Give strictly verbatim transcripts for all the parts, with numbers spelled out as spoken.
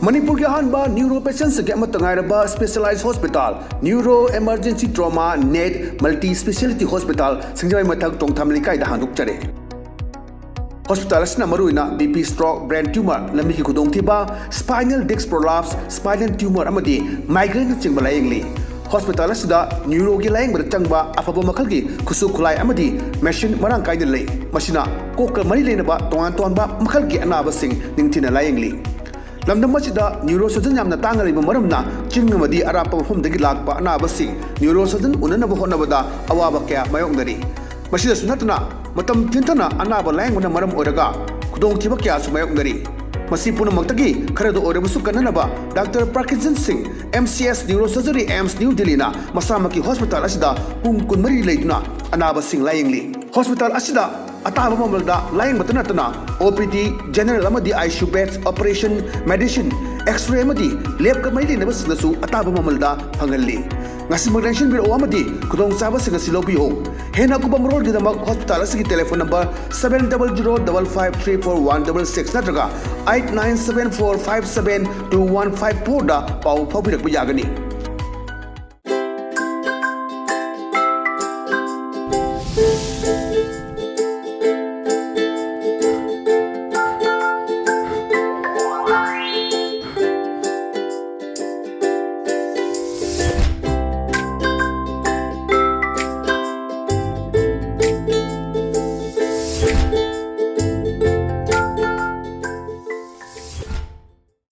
ꯃꯅꯤꯄꯨꯔꯒꯤ ꯑꯍꯥꯟꯕ ꯅ꯭ꯌꯨꯔꯣ ꯄꯦꯁꯦꯟꯁꯤꯡꯒꯤ ꯑꯃꯠꯇ ꯉꯥꯏꯔꯕ specialise hospital, neuro emergency trauma net multi speciality hospital, ꯁꯤꯡꯖꯃꯩ ꯃꯊꯛ ꯇꯣꯡꯊꯥꯝ ꯂꯩꯀꯥꯏꯗ ꯍꯥꯡꯗꯣꯛꯆꯔꯦ꯫ ꯍꯣꯁꯄꯤꯇꯥꯜ ꯑꯁꯤꯅ ꯃꯔꯨꯑꯣꯏꯅ B P, stroke, brain tumour, ꯂꯝꯕꯤꯒꯤ ꯈꯨꯗꯣꯡꯊꯤꯕ, spinal disc prolapse, spinal tumour ꯑꯃꯗꯤ ꯃꯥꯏꯒ꯭ꯔꯦꯟꯅꯆꯤꯡꯕ ꯂꯥꯌꯦꯡꯂꯤ꯫ ꯍꯣꯁꯄꯤꯇꯥꯜ ꯑꯁꯤꯗ ꯅ꯭ꯌꯨꯔꯣꯒꯤ ꯂꯥꯌꯦꯡꯕꯗ ꯆꯪꯕ ꯑꯐꯕ ꯃꯈꯜꯒꯤ ꯈꯨꯠꯁꯨ ꯈꯨꯠꯂꯥꯏ ꯑꯃꯗꯤ ꯃꯦꯁꯤꯟ ꯃꯔꯥꯡ ꯀꯥꯏꯅ ꯂꯩ꯫ ꯃꯁꯤꯅ ꯀꯣꯛꯀ ꯃꯔꯤ ꯂꯩꯅꯕ ꯇꯣꯉꯥꯟ ꯇꯣꯉꯥꯟꯕ ꯃꯈꯜꯒꯤ ꯑꯅꯥꯕꯁꯤꯡ ꯅꯤꯡꯊꯤꯅ ꯂꯥꯌꯦꯡꯂꯤ꯫ ꯂꯝꯗꯝ ꯑꯁꯤꯗ ꯅ꯭ꯌꯨꯔꯣ ꯁꯔꯖꯟ ꯌꯥꯝꯅ ꯇꯥꯡꯅ ꯂꯩꯕ ꯃꯔꯝꯅ ꯆꯤꯡ ꯑꯃꯗꯤ ꯑꯔꯥꯞꯄ ꯃꯐꯝꯗꯒꯤ ꯂꯥꯛꯄ ꯑꯅꯥꯕꯁꯤꯡ ꯅ꯭ꯌꯨꯔꯣ ꯁꯔꯖꯟ ꯎꯅꯅꯕ ꯍꯣꯠꯅꯕꯗ ꯑꯋꯥꯕ ꯀꯌꯥ ꯃꯥꯌꯣꯛꯅꯔꯤ꯫ ꯃꯁꯤꯗꯁꯨ ꯅꯠꯇꯅ ꯃꯇꯝ ꯊꯤꯟꯊꯅ ꯑꯅꯥꯕ ꯂꯥꯌꯦꯡꯕꯅ ꯃꯔꯝ ꯑꯣꯏꯔꯒ ꯈꯨꯗꯣꯡꯊꯤꯕ ꯀꯌꯥꯁꯨ ꯃꯥꯌꯣꯛꯅꯔꯤ꯫ ꯃꯁꯤ ꯄꯨꯝꯅꯃꯛꯇꯒꯤ ꯈꯔꯗ ꯑꯣꯏꯔꯕꯁꯨ ꯀꯟꯅꯅꯕ ꯗꯥꯛꯇꯔ ꯄ꯭ꯔꯀꯤꯟꯁꯟ ꯁꯤꯡ, M C S neuro surgery, AIIMS new ꯗꯤꯜꯂꯤꯅ ꯃꯁꯥꯃꯛꯀꯤ ꯍꯣꯁꯄꯤꯇꯥꯜ ꯑꯁꯤꯗ ꯄꯨꯡ ꯀꯨꯟꯃꯔꯤ ꯂꯩꯗꯨꯅ ꯑꯅꯥꯕꯁꯤꯡ ꯂꯥꯌꯦꯡꯂꯤ꯫ ꯍꯣꯁꯄꯤꯇꯥꯜ ꯑꯁꯤꯗ ꯑꯇꯥꯕ ꯃꯃꯜꯗ ꯂꯥꯌꯦꯡꯕꯇ ꯅꯠꯇꯅ ꯑꯣ ꯄꯤ ꯗꯤ, ꯖꯦꯅꯔꯦꯜ ꯑꯃꯗꯤ I C U beds, operation, medicine, x-ray ꯑꯃꯗꯤ ꯂꯦꯕꯀ ꯃꯔꯤ ꯂꯩꯅꯕꯁꯤꯡꯗꯁꯨ ꯑꯇꯥꯕ ꯃꯃꯜꯗ ꯐꯪꯍꯜꯂꯤ꯫ ꯉꯁꯤꯃꯛ ꯂꯦꯡꯁꯤꯟꯕꯤꯔꯛꯎ ꯑꯃꯗꯤ ꯈꯨꯗꯣꯡꯆꯥꯕꯁꯤꯡ ꯑꯁꯤ ꯂꯧꯕꯤꯌꯨ꯫ ꯍꯦꯟꯅ ꯑꯀꯨꯞꯄ ꯃꯔꯣꯜꯒꯤꯗꯃꯛ ꯍꯣꯁꯄꯤꯇꯥꯜ ꯑꯁꯤꯒꯤ telephone number seven double zero double five three four one double six ꯅꯠꯇ꯭ꯔꯒ eight nine seven four five seven two one five four ꯗ ꯄꯥꯎ ꯐꯥꯎꯕꯤꯔꯛꯄ ꯌꯥꯒꯅꯤ꯫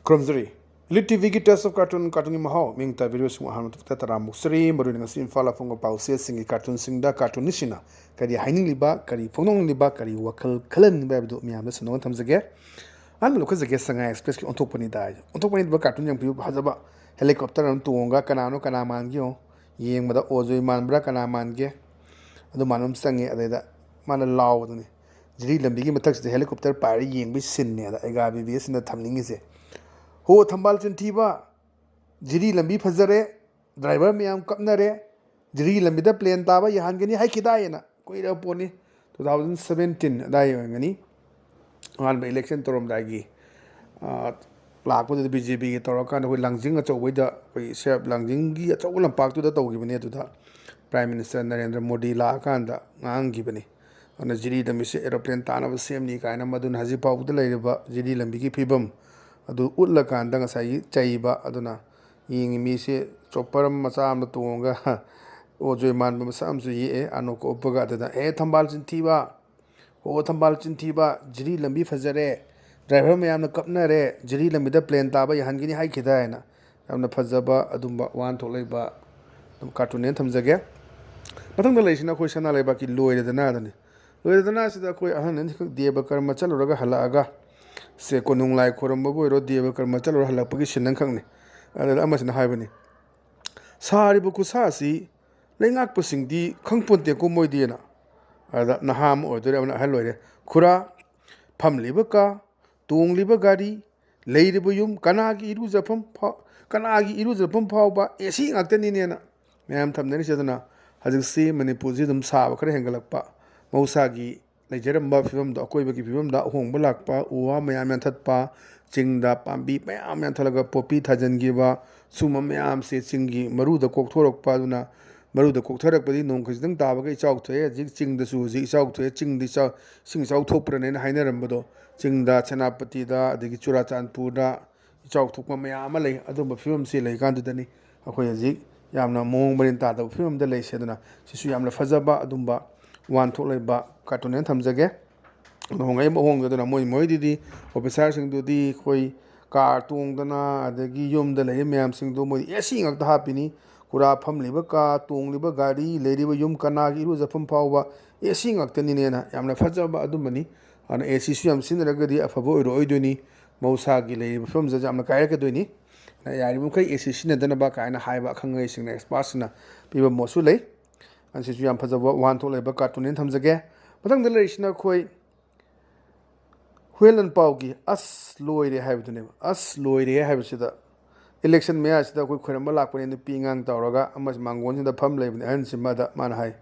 ꯈꯨꯔꯨꯝꯖꯔꯤ꯫ Elite ꯇꯤ ꯚꯤꯒꯤ Taste of Cartoon, ꯀꯥꯔꯇꯨꯟꯒꯤ ꯃꯍꯥꯎ, ꯃꯤꯡ ꯇꯥꯕꯤꯔꯤꯕꯁꯤꯡ ꯑꯍꯥꯟꯕ ꯃꯊꯛꯇ ꯇꯔꯥꯝꯅ ꯑꯣꯛꯆꯔꯤ꯫ ꯃꯔꯨꯑꯣꯏꯅ ꯉꯁꯤ ꯏꯝꯐꯥꯜ ꯑꯐꯣꯡꯕ ꯄꯥꯎꯆꯦꯁꯤꯡꯒꯤ ꯀꯥꯔꯇꯨꯟꯁꯤꯡꯗ ꯀꯥꯔꯇꯨꯟꯅꯤꯁꯁꯤꯡꯅ ꯀꯔꯤ ꯍꯥꯏꯅꯤꯡꯂꯤꯕ, ꯀꯔꯤ ꯐꯣꯡꯗꯣꯛꯅꯤꯡꯂꯤꯕ, ꯀꯔꯤ ꯋꯥꯈꯜ ꯈꯜꯍꯟꯅꯤꯡꯕ ꯍꯥꯏꯕꯗꯨ ꯃꯌꯥꯝꯗ ꯁꯟꯗꯣꯛꯅ ꯊꯝꯖꯒꯦ꯫ ꯑꯍꯥꯟꯕ ꯂꯧꯈꯠꯆꯒꯦ, ꯁꯉꯥꯏ ꯑꯦꯛꯁꯄ꯭ꯔꯦꯁꯀꯤ ꯑꯣꯟꯊꯣꯛꯄꯅꯤꯗ ꯍꯥꯏꯁꯦ꯫ ꯑꯣꯟꯊꯣꯛꯄꯅꯤꯗ ꯀꯥꯔꯇꯨꯟ ꯌꯦꯡꯕꯤꯌꯨ, ꯐꯖꯕ ꯍꯦꯂꯤꯀꯣꯞꯇꯔ ꯑꯃ ꯇꯣꯡꯉꯒ ꯀꯅꯥꯅꯣ ꯀꯅꯥ ꯃꯥꯟꯒꯦ ꯌꯦꯡꯉꯣ꯫ ꯌꯦꯡꯕꯗ ꯑꯣꯖꯣꯏ ꯃꯥꯟꯕ꯭ꯔꯥ ꯀꯅꯥ ꯃꯥꯟꯒꯦ? ꯑꯗꯨ ꯃꯥꯟꯕ ꯑꯃ ꯆꯪꯉꯦ꯫ ꯑꯗꯩꯗ ꯃꯥꯅ ꯂꯥꯎꯕꯗꯨꯅꯤ꯫ ꯖꯤꯔꯤ ꯂꯝꯕꯤꯒꯤ ꯃꯊꯛꯁꯤꯗ ꯍꯦꯂꯤꯀꯣꯞꯇꯔ ꯄꯥꯏꯔ ꯌꯦꯡꯕꯒꯤ ꯁꯤꯟꯅꯦ ꯑꯗ ꯑꯩꯒꯥ ꯕꯤ ꯕꯤ ꯑꯦꯁꯁꯤꯅ ꯊꯝꯅꯤꯡꯉꯤꯁꯦ꯫ ꯍꯣ ꯊꯝꯕꯥꯜ ꯆꯤꯟꯊꯤꯕ, ꯖꯤꯔꯤ ꯂꯝꯕꯤ ꯐꯖꯔꯦ, ꯗ꯭ꯔꯥꯏꯚꯔ ꯃꯌꯥꯝ ꯀꯞꯅꯔꯦ, ꯖꯤꯔꯤ ꯂꯝꯕꯤꯗ ꯄ꯭ꯂꯦꯟ ꯇꯥꯕ ꯌꯥꯍꯟꯒꯅꯤ ꯍꯥꯏꯈꯤꯗꯥꯏꯅ꯫ ꯀꯨꯏꯔꯕ ꯄꯣꯠꯅꯤ, two thousand seventeen ꯑꯗꯥꯏ ꯑꯣꯏꯔꯝꯒꯅꯤ, ꯑꯍꯥꯟꯕ ꯏꯂꯦꯛꯁꯟ ꯇꯧꯔꯝꯗꯥꯏꯒꯤ꯫ ꯑꯥ, ꯂꯥꯛꯄꯗꯨꯗ ꯕꯤ ꯖꯦ ꯄꯤꯒꯤ ꯇꯧꯔꯀꯥꯟꯗ ꯑꯩꯈꯣꯏ ꯂꯥꯡꯖꯤꯡ ꯑꯆꯧꯕꯩꯗ, ꯑꯩꯈꯣꯏ ꯁꯦ-, ꯂꯥꯡꯖꯤꯡꯒꯤ ꯑꯆꯧꯕ ꯂꯝꯄꯥꯛꯇꯨꯗ ꯇꯧꯈꯤꯕꯅꯤ꯫ ꯑꯗꯨꯗ Prime Minister ꯅꯔꯦꯟꯗ꯭ꯔ ꯃꯣꯗꯤ ꯂꯥꯛꯑꯀꯥꯟꯗ ꯉꯥꯡꯈꯤꯕꯅꯤ꯫ ꯑꯗꯨꯅ ꯖꯤꯔꯤ ꯂꯝꯕꯤꯁꯦ aeroplane ꯇꯥꯅꯕ ꯁꯦꯝꯅꯤ ꯀꯥꯏꯅ, ꯃꯗꯨꯅ ꯍꯧꯖꯤꯛ ꯐꯥꯎꯕꯗ ꯂꯩꯔꯤꯕ ꯖꯤꯔꯤ ꯂꯝꯕꯤꯒꯤ ꯐꯤꯕꯝ ꯑꯗꯨ ꯎꯠꯂꯀꯥꯟꯗ ꯉꯁꯥꯏꯒꯤ ꯆꯩꯕ꯫ ꯑꯗꯨꯅ ꯌꯦꯡꯉꯤ ꯃꯤꯁꯦ chopper ꯃꯆꯥ ꯑꯃ ꯇꯣꯡꯉꯒ ꯑꯣꯖꯣꯏ ꯃꯥꯟꯕ ꯃꯁꯛ ꯑꯃꯁꯨ ꯌꯦꯛꯑꯦ ꯑꯅꯣꯛꯀ ꯎꯞꯄꯒ꯫ ꯑꯗꯨꯗ "ꯑꯦ ꯊꯝꯕꯥꯜ ꯆꯤꯟꯊꯤꯕ, ꯑꯣ ꯊꯝꯕꯥꯜ ꯆꯤꯟꯊꯤꯕ, ꯖꯤꯔꯤ ꯂꯝꯕꯤ ꯐꯖꯔꯦ, driver ꯃꯌꯥꯝꯅ ꯀꯞꯅꯔꯦ, ꯖꯤꯔꯤ ꯂꯝꯕꯤꯗ plane ꯇꯥꯕ ꯌꯥꯍꯟꯒꯅꯤ ꯍꯥꯏꯈꯤꯗꯥꯏꯅ", ꯌꯥꯝꯅ ꯐꯖꯕ ꯑꯗꯨꯝꯕ ꯋꯥꯍꯟꯊꯣꯛ ꯂꯩꯕ ꯑꯗꯨꯝ cartoon ꯊꯝꯖꯒꯦ꯫ ꯃꯊꯪꯗ ꯂꯩꯔꯤꯁꯤꯅ ꯑꯩꯈꯣꯏ ꯁꯅꯥ ꯂꯩꯕꯥꯛꯀꯤ "ꯂꯣꯏꯔꯦꯗꯅ" ꯑꯗꯨꯅꯤ꯫ "ꯂꯣꯏꯔꯦꯗꯅ" ꯑꯁꯤꯗ ꯑꯩꯈꯣꯏ ꯑꯍꯟ ꯑꯅꯤꯈꯛ ꯗꯦꯕ ꯀꯔꯃ ꯆꯠꯂꯨꯔꯒ ꯍꯜꯂꯛꯑꯒ, ꯁꯦ, ꯀꯣꯅꯨꯡ ꯂꯥꯏ ꯈꯣꯏꯔꯝꯕꯕꯨ ꯑꯣꯏꯔꯣ, ꯗꯦꯕ ꯀꯔꯃ ꯆꯠꯂꯨꯔ ꯍꯜꯂꯛꯄꯒꯤ scene ꯑꯃꯈꯛꯅꯤ꯫ ꯑꯗꯨꯗ ꯑꯃꯁꯤꯅ ꯍꯥꯏꯕꯅꯤ, "ꯁꯥꯔꯤꯕ ꯈꯨꯠꯁꯥꯁꯤ ꯂꯩꯉꯥꯛꯄꯁꯤꯡꯗꯤ ꯈꯪꯄꯣꯟꯇꯦꯀꯣ ꯃꯣꯏꯗꯤꯅ"꯫ ꯑꯗ ꯅꯍꯥ ꯑꯃ ꯑꯣꯏꯗꯣꯏꯔꯦ, ꯑꯃꯅ ꯑꯍꯜ ꯑꯣꯏꯔꯦ꯫ "ꯈꯨꯔꯥ, ꯐꯝꯂꯤꯕ ꯀꯥ, ꯇꯣꯡꯂꯤꯕ ꯒꯥꯔꯤ, ꯂꯩꯔꯤꯕ ꯌꯨꯝ, ꯀꯅꯥꯒꯤ ꯏꯔꯨꯖꯐꯝ ꯐꯥꯎ-, ꯀꯅꯥꯒꯤ ꯏꯔꯨꯖꯐꯝ ꯐꯥꯎꯕ ꯑꯦ ꯁꯤ ꯉꯥꯛꯇꯅꯤꯅꯦꯅ" ꯃꯌꯥꯝ ꯊꯝꯅꯔꯤꯁꯦ꯫ ꯑꯗꯨꯅ ꯍꯧꯖꯤꯛꯁꯤ ꯃꯅꯤꯄꯨꯔꯁꯤ ꯑꯗꯨꯝ ꯁꯥꯕ ꯈꯔ ꯍꯦꯟꯒꯠꯂꯛꯄ, ꯃꯍꯧꯁꯥꯒꯤ ꯂꯩꯖꯔꯝꯕ ꯐꯤꯕꯝꯗꯣ, ꯑꯀꯣꯏꯕꯒꯤ ꯐꯤꯕꯝꯗ ꯑꯍꯣꯡꯕ ꯂꯥꯛꯄ, ꯎ ꯋꯥ ꯃꯌꯥꯝ ꯌꯥꯟꯊꯠꯄ, ꯆꯤꯡꯗ ꯄꯥꯝꯕꯤ ꯃꯌꯥꯝ ꯌꯥꯟꯊꯠꯂꯒ ꯄꯣꯄꯤ ꯊꯥꯖꯤꯟꯈꯤꯕ, ꯁꯨꯝꯕ ꯃꯌꯥꯝꯁꯦ ꯆꯤꯡꯒꯤ ꯃꯔꯨꯗ ꯀꯣꯛꯊꯣꯔꯛꯄ꯫ ꯑꯗꯨꯅ ꯃꯔꯨꯗ ꯀꯣꯛꯊꯔꯛꯄꯗꯤ ꯅꯣꯡ ꯈꯖꯤꯛꯇꯪ ꯇꯥꯕꯒ ꯏꯆꯥꯎ ꯊꯣꯛꯑꯦ꯫ ꯍꯧꯖꯤꯛ ꯆꯤꯡꯗꯁꯨ ꯍꯧꯖꯤꯛ ꯏꯆꯥꯎ ꯊꯣꯛꯑꯦ꯫ ꯆꯤꯡꯗ ꯏꯆꯥꯎ, ꯏꯁꯤꯡ ꯏꯆꯥꯎ ꯊꯣꯛꯄ꯭ꯔꯅꯦꯅ ꯍꯥꯏꯅꯔꯝꯕꯗꯣ, ꯆꯤꯡꯗ, ꯁꯦꯅꯥꯄꯇꯤꯗ, ꯑꯗꯒꯤ ꯆꯨꯔꯥꯆꯥꯟꯄꯨꯔꯗ ꯏꯆꯥꯎ ꯊꯣꯛꯄ ꯃꯌꯥꯝ ꯑꯃ ꯂꯩ꯫ ꯑꯗꯨꯝꯕ ꯐꯤꯕꯝꯁꯤ ꯂꯩꯀꯥꯟꯗꯨꯗꯅꯤ ꯑꯩꯈꯣꯏ ꯍꯧꯖꯤꯛ ꯌꯥꯝꯅ ꯃꯑꯣꯡ ꯃꯔꯤꯟ ꯇꯥꯗꯕ ꯐꯤꯕꯝꯗ ꯂꯩꯁꯦ꯫ ꯑꯗꯨꯅ ꯁꯤꯁꯨ ꯌꯥꯝꯅ ꯐꯖꯕ ꯑꯗꯨꯝꯕ ꯋꯥꯍꯟꯊꯣꯛ ꯂꯩꯕ cartoon ꯊꯝꯖꯒꯦ꯫ ꯂꯨꯍꯣꯡꯉꯛꯏꯕ ꯑꯍꯣꯡꯕꯗꯨꯅ ꯃꯣꯏ ꯃꯣꯏꯗꯨꯗꯤ, officerꯁꯤꯡꯗꯨꯗꯤ ꯑꯩꯈꯣꯏ car ꯇꯣꯡꯗꯅ, ꯑꯗꯒꯤ ꯌꯨꯝꯗ ꯂꯩꯔꯤꯕ ꯃꯌꯥꯝꯁꯤꯡꯗꯨ ꯃꯣꯏ ꯑꯦ ꯁꯤ ꯉꯥꯛꯇ ꯍꯥꯞꯄꯤꯅꯤ꯫ ꯈꯨꯔꯥ ꯐꯝꯂꯤꯕ car, ꯇꯣꯡꯂꯤꯕ ꯒꯥꯔꯤ, ꯂꯩꯔꯤꯕ ꯌꯨꯝ, ꯀꯅꯥꯒꯤ ꯏꯔꯨꯖꯐꯝ ꯐꯥꯎꯕ ꯑꯦ ꯁꯤ ꯉꯥꯛꯇꯅꯤꯅꯦꯅ꯫ ꯌꯥꯝꯅ ꯐꯖꯕ ꯑꯗꯨꯝꯕꯅꯤ꯫ ꯑꯗꯨꯅ ꯑꯦ ꯁꯤꯁꯨ ꯌꯥꯝ ꯁꯤꯖꯤꯟꯅꯔꯒꯗꯤ ꯑꯐꯕ ꯑꯣꯏꯔꯛꯑꯣꯏꯗꯣꯏꯅꯤ꯫ ꯃꯍꯧꯁꯥꯒꯤ ꯂꯩꯔꯤꯕ ꯐꯤꯕꯝꯁꯤꯗ ꯌꯥꯝꯅ ꯀꯥꯏꯔꯛꯀꯗꯣꯏꯅꯤ꯫ ꯑꯗꯨꯅ ꯌꯥꯔꯤꯕ ꯃꯈꯩ ꯑꯦ ꯁꯤ ꯁꯤꯖꯤꯟꯅꯗꯅꯕ ꯀꯥꯏꯅ ꯍꯥꯏꯕ ꯑꯈꯪ ꯑꯍꯩꯁꯤꯡꯅ, expertꯁꯤꯡꯅ ꯄꯤꯕ ꯃꯣꯠꯁꯨ ꯂꯩ꯫ ꯑꯁꯤꯁꯨ ꯌꯥꯝ ꯐꯖꯕ ꯋꯥꯍꯟꯊꯣꯛ ꯂꯩꯕ cartoonꯅꯦꯅ ꯊꯝꯖꯒꯦ꯫ ꯃꯊꯪꯗ ꯂꯩꯔꯤꯁꯤꯅ ꯑꯩꯈꯣꯏ ꯍꯨꯌꯦꯟ ꯂꯟꯄꯥꯎꯒꯤ "ꯑꯁ ꯂꯣꯏꯔꯦ" ꯍꯥꯏꯕꯗꯨꯅꯦꯕ꯫ "ꯑꯁ ꯂꯣꯏꯔꯦ" ꯍꯥꯏꯕꯁꯤꯗ, election ꯃꯌꯥꯁꯤꯗ ꯑꯩꯈꯣꯏ ꯈꯣꯏꯔꯝꯕ ꯂꯥꯛꯄꯅꯦ ꯅꯨꯄꯤ ꯑꯉꯥꯡ ꯇꯧꯔꯒ, ꯑꯃꯁꯨ ꯃꯥꯡꯒꯣꯟꯁꯤꯗ ꯐꯝ ꯂꯩꯕꯅꯦ꯫ ꯑꯍꯟꯁꯤꯃꯗ ꯃꯥꯅ ꯍꯥꯏ,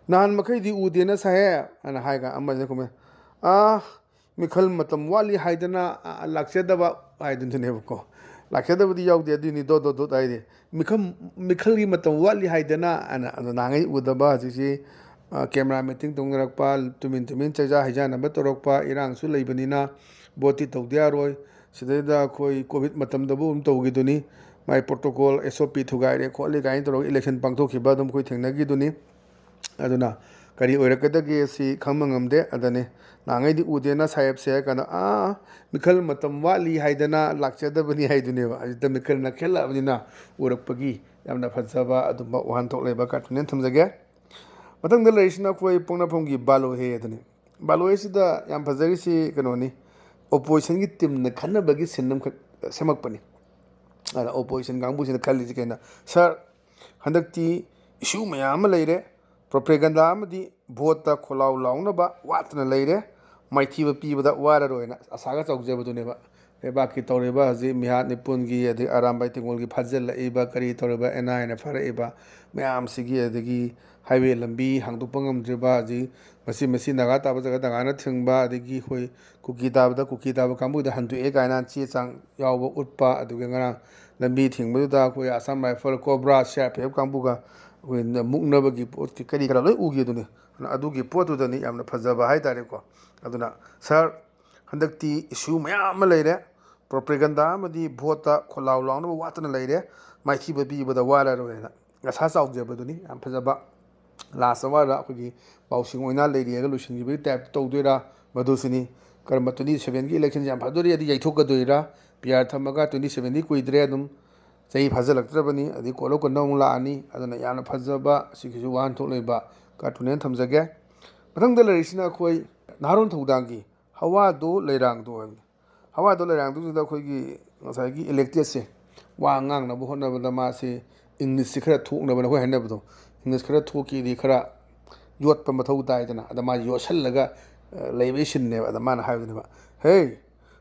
"ꯅꯍꯥꯟ ꯃꯈꯩꯗꯤ ꯎꯗꯦꯅ ꯁꯥꯍꯦ" ꯍꯥꯏꯅ ꯍꯥꯏꯒ ꯑꯃꯁꯤꯅ ꯈꯨꯝꯃꯦ, "ꯑꯥ, ꯃꯤꯈꯜ ꯃꯇꯝ ꯋꯥꯠꯂꯤ ꯍꯥꯏꯗꯅ, ꯑ, ꯂꯥꯛꯆꯗꯕ ꯍꯥꯏꯗꯨꯅꯦꯕꯀꯣ꯫ ꯂꯥꯛꯆꯗꯕꯗꯤ ꯌꯥꯎꯗꯦ, ꯑꯗꯨꯏꯅꯤ ꯗꯣꯠ ꯗꯣꯠ ꯗꯣꯠ ꯍꯥꯏꯗꯤ꯫ ꯃꯤꯈꯜ, ꯃꯤꯈꯜꯒꯤ ꯃꯇꯝ ꯋꯥꯠꯂꯤ ꯍꯥꯏꯗꯅ ꯑꯅ ꯑꯗꯣ ꯅꯍꯥꯟꯈꯩ ꯎꯗꯕ ꯍꯧꯖꯤꯛꯁꯤ, ꯑ, camera meeting ꯇꯧꯅꯔꯛꯄ, ꯇꯨꯃꯤꯟ ꯇꯨꯃꯤꯟ ꯆꯩꯖꯥ ꯍꯩꯖꯥꯟꯅꯕ ꯇꯧꯔꯛꯄ, ꯏꯔꯥꯡꯁꯨ ꯂꯩꯕꯅꯤꯅ vote ꯇꯤ ꯇꯧꯗ ꯌꯥꯔꯣꯏ꯫ ꯁꯤꯗꯩꯗ ꯑꯩꯈꯣꯏ COVID ꯃꯇꯝꯗꯕꯨ ꯑꯗꯨꯝ ꯇꯧꯈꯤꯗꯨꯅꯤ꯫ ꯃꯥꯏ protocol, S O P ꯊꯨꯒꯥꯏꯔꯦ ꯈꯣꯠꯂꯦ ꯀꯥꯏꯅ ꯇꯧꯔꯒ election ꯄꯥꯡꯊꯣꯛꯈꯤꯕ ꯑꯗꯨꯝ ꯑꯩꯈꯣꯏ ꯊꯦꯡꯅꯈꯤꯗꯨꯅꯤ꯫ ꯑꯗꯨꯅ ꯀꯔꯤ ꯑꯣꯏꯔꯛꯀꯗꯒꯦ ꯁꯤ ꯈꯪꯕ ꯉꯝꯗꯦ꯫ ꯑꯗꯅꯤ ꯅꯍꯥꯟꯉꯩꯗꯤ ꯎꯗꯦꯅ ꯁꯥꯍꯦꯕꯁꯦ ꯍꯥꯏꯔ ꯀꯥꯟꯗ, "ꯑꯥ, ꯃꯤꯈꯜ ꯃꯇꯝ ꯋꯥꯠꯂꯤ ꯍꯥꯏꯗꯅ ꯂꯥꯛꯆꯗꯕꯅꯤ" ꯍꯥꯏꯗꯨꯅꯦꯕ꯫ ꯍꯧꯖꯤꯛꯇ ꯃꯤꯈꯜ ꯅꯛꯁꯜꯂꯛꯑꯕꯅꯤꯅ ꯎꯔꯛꯄꯒꯤ ꯌꯥꯝꯅ ꯐꯖꯕ ꯑꯗꯨꯝꯕ ꯋꯥꯍꯟꯊꯣꯛ ꯂꯩꯕ cartoon ꯑꯃ ꯊꯝꯖꯒꯦ꯫ ꯃꯊꯪꯗ ꯂꯩꯔꯤꯁꯤꯅ ꯑꯩꯈꯣꯏ ꯄꯣꯛꯅꯐꯝꯒꯤ ꯕꯥꯂꯣꯍꯦ ꯑꯗꯨꯅꯤ꯫ ꯕꯥꯂꯣꯍꯦꯁꯤꯗ ꯌꯥꯝ ꯐꯖꯔꯤꯁꯤ ꯀꯩꯅꯣꯅꯤ, oppositionꯒꯤ teamꯅ ꯈꯟꯅꯕꯒꯤ scene ꯑꯃꯈꯛ ꯁꯦꯝꯃꯛꯄꯅꯤ꯫ ꯑꯗ opposition ꯀꯥꯡꯕꯨꯁꯤꯅ ꯈꯜꯂꯤꯁꯤ ꯀꯩꯅꯣ, "Sir, ꯍꯟꯗꯛꯇꯤ issue ꯃꯌꯥꯝ ꯑꯃ ꯂꯩꯔꯦ, propaganda ꯑꯃꯗꯤ voteꯇ ꯈꯣꯜꯂꯥꯎ ꯂꯥꯎꯅꯕ ꯋꯥꯠꯇꯅ ꯂꯩꯔꯦ, ꯃꯥꯏꯊꯤꯕ ꯄꯤꯕꯗ ꯋꯥꯔꯔꯣꯏꯅ" ꯑꯁꯥꯒ ꯆꯥꯎꯖꯕꯗꯨꯅꯦꯕ꯫ ꯂꯩꯕꯥꯛꯀꯤ ꯇꯧꯔꯤꯕ ꯍꯧꯖꯤꯛ ꯃꯤꯍꯥꯠ ꯃꯤꯄꯨꯟꯒꯤ, ꯑꯗꯒꯤ ꯑꯔꯥꯝꯕꯥꯏ ꯇꯦꯡꯒꯣꯜꯒꯤ ꯐꯥꯖꯤꯜꯂꯛꯏꯕ, ꯀꯔꯤ ꯇꯧꯔꯤꯕ, ꯑꯦꯟ ꯑꯥꯏ ꯑꯦꯅ ꯐꯥꯔꯛꯏꯕ ꯃꯌꯥꯝꯁꯤꯒꯤ, ꯑꯗꯒꯤ highway ꯂꯝꯕꯤ ꯍꯥꯡꯗꯣꯛꯄ ꯉꯝꯗ꯭ꯔꯤꯕ, ꯍꯧꯖꯤꯛ ꯃꯁꯤ, ꯃꯁꯤ ꯅꯥꯒꯥ ꯇꯥꯕ ꯖꯒꯥ ꯅꯥꯒꯥꯅ ꯊꯤꯡꯕ, ꯑꯗꯒꯤ ꯑꯩꯈꯣꯏ ꯀꯨꯀꯤ ꯇꯥꯕꯗ ꯀꯨꯀꯤ ꯇꯥꯕ ꯀꯥꯡꯕꯨꯗ ꯍꯟꯗꯣꯛꯑꯦ ꯀꯥꯏꯅ ꯆꯦ ꯆꯥꯡ ꯌꯥꯎꯕ ꯎꯠꯄ, ꯑꯗꯨꯒ ꯉꯔꯥꯡ ꯂꯝꯕꯤ ꯊꯤꯡꯕꯗꯨꯗ ꯑꯩꯈꯣꯏ Assam Rifle, COBRA, C R P F ꯀꯥꯡꯕꯨꯒ ꯑꯩꯈꯣꯏ ꯃꯨꯛꯅꯕꯒꯤ ꯄꯣꯠꯀꯤ ꯀꯔꯤ ꯀꯔꯥ ꯂꯣꯏ ꯎꯈꯤꯗꯨꯅꯤ꯫ ꯑꯗꯨꯅ ꯑꯗꯨꯒꯤ ꯄꯣꯠꯇꯨꯗꯅꯤ ꯌꯥꯝꯅ ꯐꯖꯕ ꯍꯥꯏꯇꯥꯔꯦꯀꯣ꯫ ꯑꯗꯨꯅ, "Sir, ꯍꯟꯗꯛꯇꯤ issue ꯃꯌꯥꯝ ꯑꯃ ꯂꯩꯔꯦ, propaganda ꯑꯃꯗꯤ voteꯇ ꯈꯣꯜꯂꯥꯎ ꯂꯥꯎꯅꯕ ꯋꯥꯠꯇꯅ ꯂꯩꯔꯦ, ꯃꯥꯏꯊꯤꯕ ꯄꯤꯕꯗ ꯋꯥꯔꯔꯣꯏꯅ" ꯑꯁꯥ ꯆꯥꯎꯖꯕꯗꯨꯅꯤ꯫ ꯌꯥꯝ ꯐꯖꯕ꯫ Last hourꯗ ꯑꯩꯈꯣꯏꯒꯤ ꯄꯥꯎꯁꯤꯡ ꯑꯣꯏꯅ ꯂꯩꯔꯤꯑꯒ ꯂꯣꯏꯁꯤꯟꯈꯤꯕꯒꯤ type ꯇꯧꯗꯣꯏꯔꯥ, ꯃꯗꯨꯁꯤꯅꯤ꯫ ꯀꯔꯝꯕ twenty sevenꯒꯤ election ꯌꯥꯝ ꯐꯗꯣꯔꯤ, ꯑꯗꯨ ꯌꯩꯊꯣꯛꯀꯗꯣꯏꯔꯥ? P R ꯊꯝꯃꯒ twenty sevenꯗꯤ ꯀꯨꯏꯗ꯭ꯔꯦ, ꯑꯗꯨꯝ ꯆꯍꯤ ꯐꯥꯖꯤꯜꯂꯛꯇ꯭ꯔꯕꯅꯤ, ꯑꯗꯩ ꯀꯣꯜꯂ ꯀꯣꯟꯅ ꯑꯃꯨꯛ ꯂꯥꯛꯑꯅꯤ꯫ ꯑꯗꯨꯅ ꯌꯥꯝꯅ ꯐꯖꯕ, ꯁꯤꯒꯤꯁꯨ ꯋꯥꯍꯟꯊꯣꯛ ꯂꯩꯕ cartoon ꯍꯥꯏꯅ ꯊꯝꯖꯒꯦ꯫ ꯃꯊꯪꯗ ꯂꯩꯔꯤꯁꯤꯅ ꯑꯩꯈꯣꯏ ꯅꯍꯥꯔꯣꯟ ꯊꯧꯗꯥꯡꯒꯤ ꯍꯋꯥꯗꯣ ꯂꯩꯔꯥꯡꯗꯣ ꯍꯥꯏꯕꯅꯤ꯫ ꯍꯋꯥꯗꯣ ꯂꯩꯔꯥꯡꯗꯨꯗ ꯑꯩꯈꯣꯏꯒꯤ ꯉꯁꯥꯏꯒꯤ electedꯁꯦ ꯋꯥ ꯉꯥꯡꯅꯕ ꯍꯣꯠꯅꯕꯗ ꯃꯥꯁꯦ Englishꯁꯦ ꯈꯔ ꯊꯣꯛꯅꯕꯅ, ꯑꯩꯈꯣꯏ ꯍꯥꯏꯅꯕꯗꯣ, English ꯈꯔ ꯊꯣꯛꯀꯦꯗꯤ ꯈꯔ ꯌꯣꯠꯄ ꯃꯊꯧ ꯇꯥꯏꯗꯅ꯫ ꯑꯗ ꯃꯥ ꯌꯣꯠꯁꯜꯂꯒ, ꯑ, ꯂꯩꯕꯒꯤ sceneꯅꯦꯕ꯫ ꯑꯗ ꯃꯥꯅ ꯍꯥꯏꯕꯗꯨꯅꯦꯕ, "ꯍꯦ,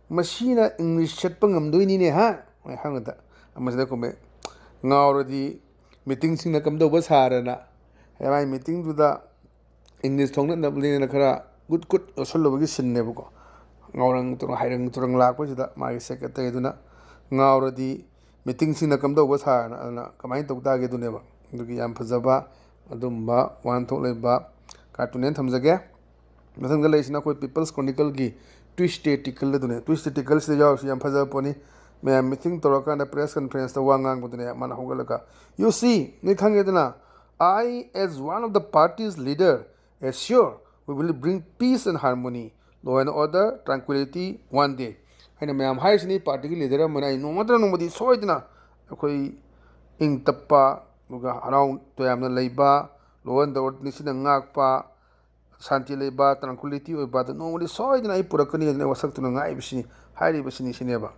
ꯃꯁꯤꯅ English ꯆꯠꯄ ꯉꯝꯗꯣꯏꯅꯤꯅꯦ, ꯍꯥ?" ꯍꯥꯏ ꯍꯪꯕꯗ, ꯑꯃꯁꯤꯅ ꯈꯨꯝꯃꯦ, "ꯉꯥꯎꯔꯗꯤ meetingꯁꯤꯡꯅ ꯀꯝꯗꯧꯕ ꯁꯥꯔꯅ?" ꯍꯥꯏ, ꯃꯥꯏ meetingꯗꯨꯗ English ꯊꯣꯛꯅꯅꯕꯅꯦꯅ ꯈꯔ ꯒꯨꯠ ꯒꯨꯠ ꯌꯣꯠꯁꯜꯂꯨꯕꯒꯤ sceneꯅꯦꯕꯀꯣ꯫ ꯉꯥꯎꯔꯪ ꯇꯨꯔꯪ ꯍꯥꯏꯔꯪ ꯇꯨꯔꯪ ꯂꯥꯛꯄꯁꯤꯗ ꯃꯥꯒꯤ ꯁꯦꯀ꯭ꯔꯦꯇꯔꯤꯗꯨꯅ ꯉꯥꯎꯔꯗꯤ ꯃꯤꯇꯤꯡꯁꯤꯅ ꯀꯝꯗꯧꯕ ꯁꯥꯔꯅ ꯑꯗꯨꯅ ꯀꯃꯥꯏꯅ ꯇꯧ ꯇꯥꯒꯦ ꯑꯗꯨꯅꯦꯕ꯫ ꯑꯗꯨꯒꯤ ꯌꯥꯝ ꯐꯖꯕ ꯑꯗꯨꯝꯕ ꯋꯥꯍꯟꯊꯣꯛ ꯂꯩꯕ ꯀꯥꯔꯇꯨꯟꯅꯦꯅ ꯊꯝꯖꯒꯦ꯫ ꯃꯊꯪꯗ ꯂꯩꯔꯤꯁꯤꯅ ꯑꯩꯈꯣꯏ ꯄꯤꯄꯜꯁ ꯀ꯭ꯔꯣꯅꯤꯀꯜꯒꯤ ꯇ꯭ꯋꯤꯁꯇꯦ ꯇꯤꯀꯜ ꯑꯗꯨꯅꯦ꯫ ꯇ꯭ꯋꯤꯁꯇꯦ ꯇꯤꯀꯜꯁꯤꯗ ꯌꯥꯎꯔꯤꯁꯤ ꯌꯥꯝ ꯐꯖꯕ ꯄꯣꯠꯅꯤ꯫ ꯃꯌꯥꯝ ꯃꯤꯇꯤꯡ ꯇꯧꯔꯀꯥꯟꯗ ꯄ꯭ꯔꯦꯁ ꯀꯟꯐ꯭ꯔꯦꯟꯁꯇ ꯋꯥ ꯉꯥꯡꯕꯗꯨꯅꯦ ꯃꯥꯅ ꯍꯧꯒꯠꯂꯒ, "You see, ꯅꯣꯏ ꯈꯪꯉꯦꯗꯅ, I as one of the party's leader assure we will bring peace and harmony, law and order, tranquility one day." ꯑꯩꯅ ꯃꯌꯥꯝ ꯍꯥꯏꯔꯤꯁꯤꯅꯤ, ꯄꯥꯔꯇꯤꯒꯤ ꯂꯤꯗꯔ ꯑꯃꯅ ꯑꯩ ꯅꯣꯡꯃ ꯅꯠꯇ꯭ꯔꯒ ꯅꯣꯡꯃꯗꯤ ꯁꯣꯏꯗꯅ ꯑꯩꯈꯣꯏ ꯏꯪ ꯇꯞꯄ, ꯑꯗꯨꯒ ꯍꯔꯥꯎ ꯇꯌꯥꯝꯅ ꯂꯩꯕ, law and order ꯅꯤꯡꯊꯤꯅ ꯉꯥꯛꯄ, ꯁꯥꯟꯇꯤ ꯂꯩꯕ, tranquility ꯑꯣꯏꯕ ꯑꯗꯨ ꯅꯣꯡꯃꯗꯤ ꯁꯣꯏꯗꯅ ꯑꯩ ꯄꯨꯔꯛꯀꯅꯤ ꯍꯥꯏꯗꯅ ꯋꯥꯁꯛꯇꯨꯅ ꯉꯥꯛꯏꯕꯁꯤꯅꯤ, ꯍꯥꯏꯔꯤꯕꯁꯤꯅꯤ ꯁꯤꯅꯦꯕ꯫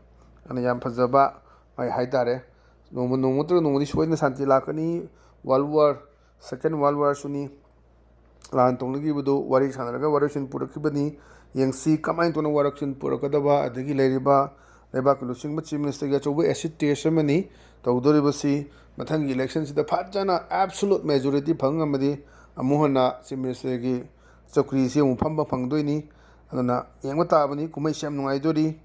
ꯑꯗꯨꯅ ꯌꯥꯝ ꯐꯖꯕ ꯃꯥꯏ ꯍꯥꯏꯇꯥꯔꯦ꯫ ꯅꯣꯡꯃ, ꯅꯣꯡꯃ ꯅꯠꯇ꯭ꯔꯒ ꯅꯣꯡꯃꯗꯤ ꯁꯣꯏꯗꯅ ꯁꯥꯟꯇꯤ ꯂꯥꯛꯀꯅꯤ꯫ World War, Second World War ꯁꯨꯅꯤ꯫ ꯂꯥꯟ ꯇꯧꯅꯈꯤꯕꯗꯨ ꯋꯥꯔꯤ ꯁꯥꯟꯅꯔꯒ ꯋꯥꯔꯦꯞꯁꯤꯟ ꯄꯨꯔꯛꯈꯤꯕꯅꯤ꯫ ꯌꯦꯡꯁꯤ ꯀꯃꯥꯏꯅ ꯇꯧꯅ ꯋꯥꯔꯦꯞꯁꯤꯟ ꯄꯨꯔꯛꯀꯗꯕ, ꯑꯗꯒꯤ ꯂꯩꯔꯤꯕ ꯂꯩꯕꯥꯛꯀꯤ ꯂꯨꯆꯤꯡꯕ Chief Minister ꯒꯤ ꯑꯆꯧꯕ acid test ꯑꯃꯅꯤ ꯇꯧꯗꯣꯔꯤꯕꯁꯤ꯫ ꯃꯊꯪꯒꯤ election ꯁꯤꯗ ꯐꯖꯅ absolute majority ꯐꯪ ꯉꯝꯃꯗꯤ ꯑꯃꯨꯛ ꯍꯟꯅ Chief Minister ꯒꯤ ꯆꯧꯀ꯭ꯔꯤꯁꯤ ꯑꯃꯨꯛ ꯐꯝꯕ ꯐꯪꯗꯣꯏꯅꯤ꯫ ꯑꯗꯨꯅ ꯌꯦꯡꯕ ꯇꯥꯕꯅꯤ, ꯀꯨꯝꯍꯩꯁꯤ ꯌꯥꯝ ꯅꯨꯡꯉꯥꯏꯗꯣꯔꯤ꯫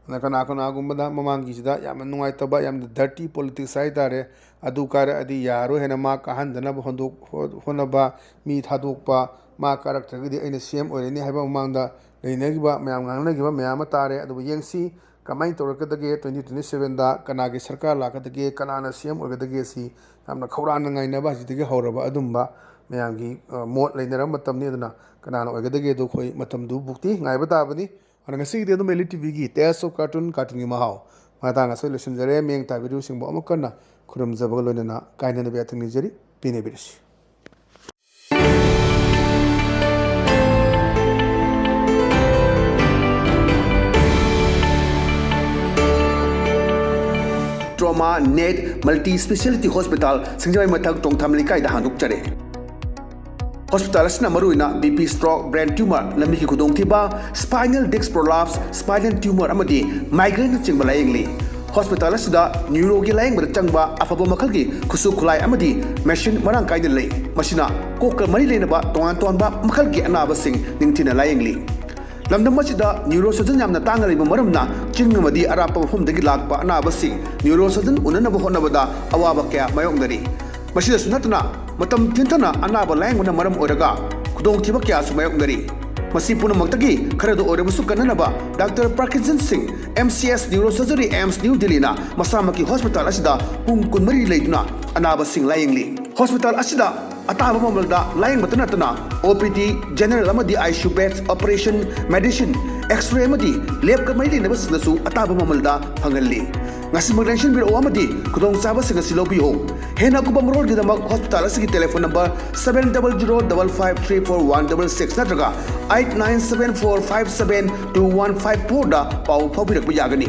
ꯑꯗꯨꯅ ꯀꯅꯥ ꯀꯅꯥꯒꯨꯝꯕꯗ ꯃꯃꯥꯡꯒꯤꯁꯤꯗ ꯌꯥꯝꯅ ꯅꯨꯡꯉꯥꯏꯇꯕ, ꯌꯥꯝꯅ dirty politics ꯍꯥꯏꯇꯥꯔꯦ, ꯑꯗꯨ ꯀꯥꯔꯛꯑꯗꯤ ꯌꯥꯔꯣꯏ ꯍꯥꯏꯅ ꯃꯥ ꯀꯥꯍꯟꯗꯅꯕ ꯍꯣꯟꯗꯣꯛ-, ꯍꯣꯠꯅꯕ, ꯃꯤ ꯊꯥꯗꯣꯛꯄ, ꯃꯥ ꯀꯥꯔꯛꯇ꯭ꯔꯒꯗꯤ ꯑꯩꯅ C M ꯑꯣꯏꯔꯅꯤ ꯍꯥꯏꯕ ꯃꯃꯥꯡꯗ ꯂꯩꯅꯈꯤꯕ, ꯃꯌꯥꯝ ꯉꯥꯡꯅꯈꯤꯕ ꯃꯌꯥꯝ ꯑꯃ ꯇꯥꯔꯦ꯫ ꯑꯗꯨꯕꯨ ꯌꯦꯡꯁꯤ ꯀꯃꯥꯏꯅ ꯇꯧꯔꯛꯀꯗꯒꯦ, twenty twenty seven ꯗ ꯀꯅꯥꯒꯤ ꯁꯔꯀꯥꯔ ꯂꯥꯛꯀꯗꯒꯦ, ꯀꯅꯥꯅ C M ꯑꯣꯏꯒꯗꯒꯦ, ꯁꯤ ꯌꯥꯝꯅ ꯈꯧꯔꯥꯡꯅ ꯉꯥꯏꯅꯕ ꯍꯧꯖꯤꯛꯇꯒꯤ ꯍꯧꯔꯕ ꯑꯗꯨꯝꯕ ꯃꯌꯥꯝꯒꯤ, ꯑ, ꯃꯣꯠ ꯂꯩꯅꯔꯕ ꯃꯇꯝꯅꯤ꯫ ꯑꯗꯨꯅ ꯀꯅꯥꯅ ꯑꯣꯏꯒꯗꯒꯦ ꯑꯗꯨ ꯑꯩꯈꯣꯏ ꯃꯇꯝꯗꯨꯕꯨꯛꯇꯤ ꯉꯥꯏꯕ ꯇꯥꯕꯅꯤ꯫ ꯑꯗꯨꯅ ꯉꯁꯤꯒꯤꯗꯤ ꯑꯗꯨꯝ Elite TV ꯒꯤ Taste of Cartoon, ꯀꯥꯔꯇꯨꯟꯒꯤ ꯃꯍꯥꯎ ꯃꯇꯥꯡ ꯑꯁꯤꯗ ꯂꯣꯏꯁꯤꯟꯖꯔꯦ꯫ ꯃꯤꯠꯌꯦꯡ ꯇꯥꯕꯤꯔꯤꯕꯁꯤꯡꯕꯨ ꯑꯃꯨꯛ ꯍꯟꯅ ꯈꯨꯔꯨꯝꯖꯕꯒ ꯂꯣꯏꯅꯅ ꯀꯥꯏꯅꯅꯕ ꯌꯥꯊꯪ ꯅꯤꯖꯔꯤ, ꯄꯦꯟꯅꯕꯤꯔꯁꯤ꯫ Trauma Net Multi Speciality Hospital, ꯁꯤꯡꯖꯃꯩ ꯃꯊꯛ ꯇꯣꯡꯊꯥꯝ ꯂꯩꯀꯥꯏꯗ ꯍꯥꯡꯗꯣꯛꯆꯔꯦ꯫ ꯍꯣꯁꯄꯤꯇꯥꯜ ꯑꯁꯤꯅ ꯃꯔꯨꯑꯣꯏꯅ B P stroke, brain tumor, ꯂꯝꯕꯤꯒꯤ ꯈꯨꯗꯣꯡꯊꯤꯕ, spinal disc prolapse, spinal tumor ꯑꯃꯗꯤ migraine ꯅꯆꯤꯡꯕ ꯂꯥꯌꯦꯡꯂꯤ꯫ ꯍꯣꯁꯄꯤꯇꯥꯜ ꯑꯁꯤꯗ neuro ꯒꯤ ꯂꯥꯌꯦꯡꯕꯗ ꯆꯪꯕ ꯑꯐꯕ ꯃꯈꯜꯒꯤ ꯈꯨꯠꯁꯨ ꯈꯨꯠꯂꯥꯏ ꯑꯃꯗꯤ machine ꯃꯔꯥꯡ ꯀꯥꯏꯅ ꯂꯩ꯫ ꯃꯁꯤꯅ ꯀꯣꯛꯀ ꯃꯔꯤ ꯂꯩꯅꯕ ꯇꯣꯉꯥꯟ ꯇꯣꯉꯥꯟꯕ ꯃꯈꯜꯒꯤ ꯑꯅꯥꯕꯁꯤꯡ ꯅꯤꯡꯊꯤꯅ ꯂꯥꯌꯦꯡꯂꯤ꯫ ꯂꯝꯗꯝ ꯑꯁꯤꯗ neurosurgeon ꯌꯥꯝꯅ ꯇꯥꯡꯅ ꯂꯩꯕ ꯃꯔꯝꯅ ꯆꯤꯡ ꯑꯃꯗꯤ ꯑꯔꯥꯞꯄ ꯃꯐꯝꯗꯒꯤ ꯂꯥꯛꯄ ꯑꯅꯥꯕꯁꯤꯡ neurosurgeon ꯎꯅꯅꯕ ꯍꯣꯠꯅꯕꯗ ꯑꯋꯥꯕ ꯀꯌꯥ ꯃꯥꯌꯣꯛꯅꯔꯤ꯫ ꯃꯁꯤꯗꯁꯨ ꯅꯠꯇꯅ ꯃꯇꯝ ꯊꯦꯡꯊꯅ ꯑꯅꯥꯕ ꯂꯥꯌꯦꯡꯕꯅ ꯃꯔꯝ ꯑꯣꯏꯔꯒ ꯈꯨꯗꯣꯡꯊꯤꯕ ꯀꯌꯥꯁꯨ ꯃꯥꯌꯣꯛꯅꯔꯤ꯫ ꯃꯁꯤ ꯄꯨꯝꯅꯃꯛꯇꯒꯤ ꯈꯔꯗ ꯑꯣꯏꯔꯕꯁꯨ ꯀꯟꯅꯅꯕ ꯗꯥꯛꯇꯔ ꯄ꯭ꯔꯀꯤꯟꯁꯟ ꯁꯤꯡ, M C S Neurosurgery, AIIMS New Delhi ꯅ ꯃꯁꯥꯃꯛꯀꯤ ꯍꯣꯁꯄꯤꯇꯥꯜ ꯑꯁꯤꯗ ꯄꯨꯡ ꯀꯨꯟꯃꯔꯤ ꯂꯩꯗꯨꯅ ꯑꯅꯥꯕꯁꯤꯡ ꯂꯥꯌꯦꯡꯂꯤ꯫ ꯍꯣꯁꯄꯤꯇꯥꯜ ꯑꯁꯤꯗ ꯑꯇꯥꯕ ꯃꯃꯜꯗ ꯂꯥꯌꯦꯡꯕꯇ ꯅꯠꯇꯅ O P D, general ꯑꯃꯗꯤ I C U beds, operation, medicine, X-ray ꯑꯃꯗꯤ lab ꯀ ꯃꯔꯤ ꯂꯩꯅꯕꯁꯤꯡꯗꯁꯨ ꯑꯇꯥꯕ ꯃꯃꯜꯗ ꯐꯪꯍꯜꯂꯤ꯫ ꯉꯁꯤꯃꯛ ꯂꯦꯡꯁꯤꯟꯕꯤꯔꯛꯎ ꯑꯃꯗꯤ ꯈꯨꯗꯣꯡꯆꯥꯕꯁꯤꯡ ꯑꯁꯤ ꯂꯧꯕꯤꯌꯨ꯫ ꯍꯦꯟꯅ ꯑꯀꯨꯞꯄ ꯃꯔꯣꯜꯒꯤꯗꯃꯛ ꯍꯣꯁꯄꯤꯇꯥꯜ ꯑꯁꯤꯒꯤ telephone number seven double zero double five three four one double six ꯅꯠꯇ꯭ꯔꯒ eight nine seven four five seven two one five four ꯗ ꯄꯥꯎ ꯐꯥꯎꯕꯤꯔꯛꯄ ꯌꯥꯒꯅꯤ꯫